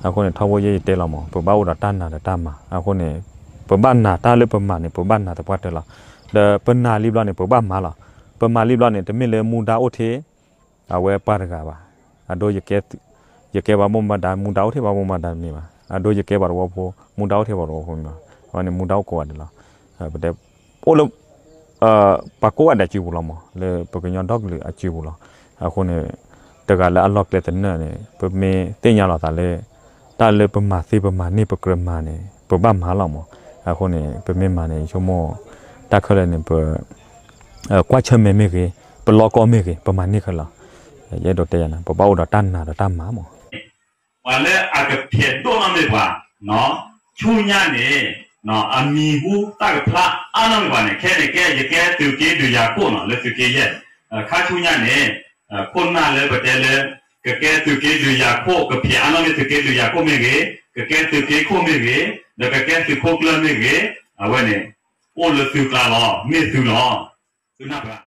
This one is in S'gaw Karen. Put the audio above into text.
အဃိန့ၣ် ထီဘိယဲယတဲလီၤမး ပဘၣ်အိၣ်ဒီးတၢ်နာ်ဒီးတၢ်မၤ အဃိန့ၣ် ပဘၣ်နာ်တၢ်လၢပမၤန့ၣ် ပဘၣ်နာ်သပှၢ်တၢၢ်လီၤ. ဒီးပနာ်လံဘျီန့ၣ် ပဘၣ်မၤလီၤ. ပမၤလံဘျီန့ၣ် တမ့ၢ်လၢမူဒါအိၣ်ထဲ အဝဲပှၤတဂၤဘၣ်. အဒိ ယကဲဘၣ်ဘၣ်မူဘၣ်ဒါ မူဒါအိၣ်ထဲဘၣ်မူဘၣ်ဒါတမ့ၢ်ဘၣ်. အဒိ ယကဲပှၤတဝီဖိ မူဒါအိၣ်ထဲပှၤတဝီဖိမ့ၢ်ဘၣ်. အဝဲန့ၣ် မူဒါအိၣ်ကိးဂၤဒဲးလီၤ. ပတဲ အိၣ်လၢ ပှၤကိးဂၤဒဲးအစုပူၤလီၤမး လၢပကညီဒီကလုာ်အစုပူၤလီၤ. အဃိန့ၣ် တဂၤလၢအလီၢ်ကျဲသနၢၣ်န့ၣ် ပမ့ၢ်သ့ၣ်ညါလီၤသးလၢ တၢ်လၢပမၤသ့ပမၤန့ၢ်ပကြၢးမၤန့ၣ် ပဘၣ်မၤလီၤမး. အဃိန့ၣ် ပမ့ၢ်မၤန့ၣ် ယဆိကမိၣ် တၢ်ခဲလၢာ်န့ၣ် ပ ကွၢ်ဆၢၣ်မဲာ်မ့ၢ်ဂ့ၤ, ပလီၢ်ကီၢ်မ့ၢ်ဂ့ၤ ပမၤန့ၢ်ခဲလၢာ်လီၤ. ယအဲၣ်ဒိးတဲယၤန့ၣ် ပဘၣ်အိၣ်ဒီးတၢ်နာ်ဒီးတၢ်မၤမး. ပှၤလၢအကဖျဲးဒိၣ်နီၣ်မ့ၢ်ပှၤ, ဆူညါန့ၣ် အမံၤဟူတၢ်ကဖျါအါနီၣ်မ့ၢ်ပှၤန့ၣ် ခဲန့ၣ်ကဲ ယကဲသုးက့ဒုးယၤခိၣ်နီၤ လၢသုးက့ယဲၢ်. ခါဆူညါန့ၣ် ခိၣ်နၢ်လၢပတဲလၢ ကကဲသုးက့ဒုးယၤခိၣ် ကဖျဲးအါနီၣ်မ့ၢ်သုးက့ဒုးယၤခိၣ်မ့ၢ်ဂ့ၤ, ကကဲသုးက့ခိၣ်မ့ၢ်ဂ့ၤ, ဒီးကကဲသုးခိၣ်ကျၢၢ်မ့ၢ်ဂ့ၤ, အဝဲန့ၣ် အိၣ်လၢသုကျါလီၤ မ့ၢ်သုလီၤ. သုနၢ်ပၢၢ်